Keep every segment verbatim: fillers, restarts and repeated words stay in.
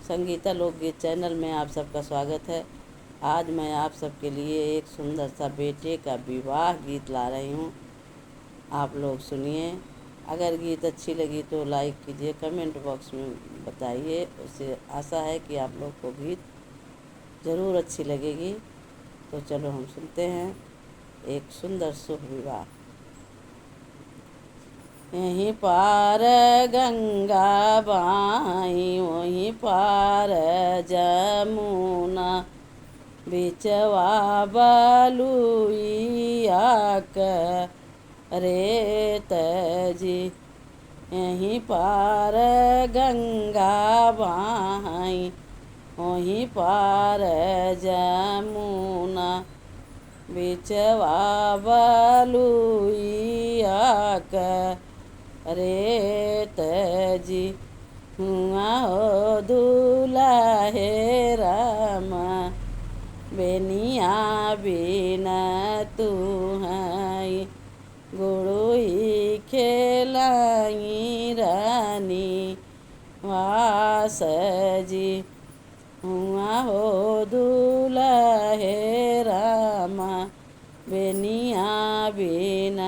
संगीता लोकगीत चैनल में आप सबका स्वागत है। आज मैं आप सबके लिए एक सुंदर सा बेटे का विवाह गीत ला रही हूँ, आप लोग सुनिए। अगर गीत अच्छी लगी तो लाइक कीजिए, कमेंट बॉक्स में बताइए। उससे आशा है कि आप लोग को गीत ज़रूर अच्छी लगेगी। तो चलो हम सुनते हैं एक सुंदर शुभ विवाह। यहीं पार गंगा बाई, वहीं पार जमुना, बिचवा बलुइया क रेत जी। यहीं पार गंगा बाई, वहीं पार जमुना, बिचवा बलुइया क रेत जी। हुआ हो दुलहे राम, बेनिया बिन तू हई, गुड़ुई खेलाई रानी वास जी। हुआ हो दुलहे राम, बेनिया बिन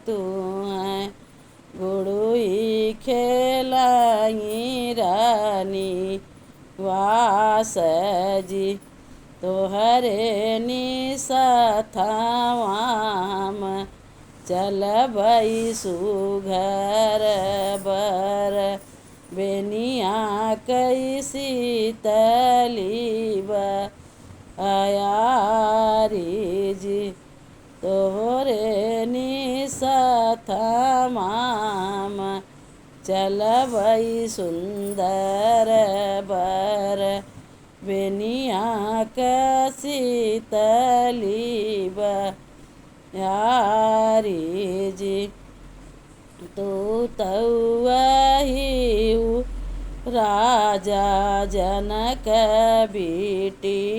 तू हई, गुड़ुई खेलाई रानी वास जी। तोहरे निसथवा हम चलबई सुघर बर, बेनिया कई शीतली बयारी जी। तोहरे निसथवा हम चलबई सुंदर बर, बेनिया क शीतली बयारी जी। तू तउआ हिउ राजा जनक बिटियवा,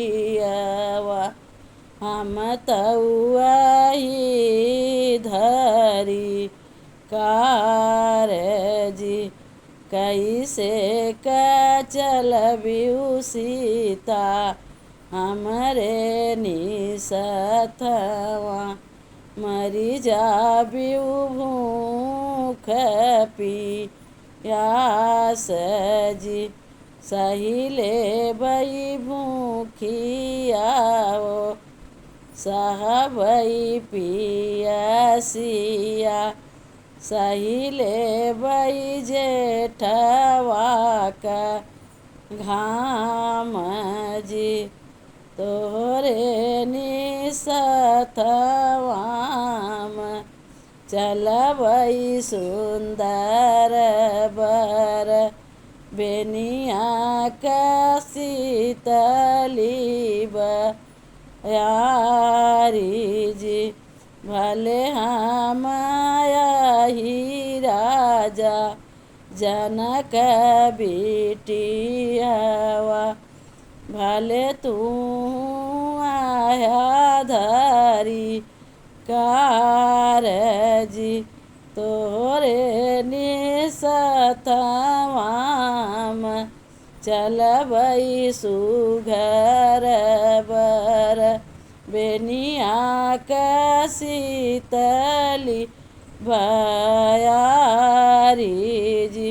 हम तउआ ही धरी कार जी। कइसे क चलबिउ सीता हमरे निसथवा, मरी जाबिउ भूख पियास जी। सही लेबई भूखिया हो, सहबई पियसिया, सही लेबई जेठवा क घाम जी। तोहरे निसथवा हम चलबई सुंदर बर, बेनिया क शीतली बयारी जी। भले हम आही राजा जनक बिटियवा, भले तू आया धरी कार जी। तोहरे निसथवा हम चलबई सुघर बर, बेनिया क शीतली बयारी जी।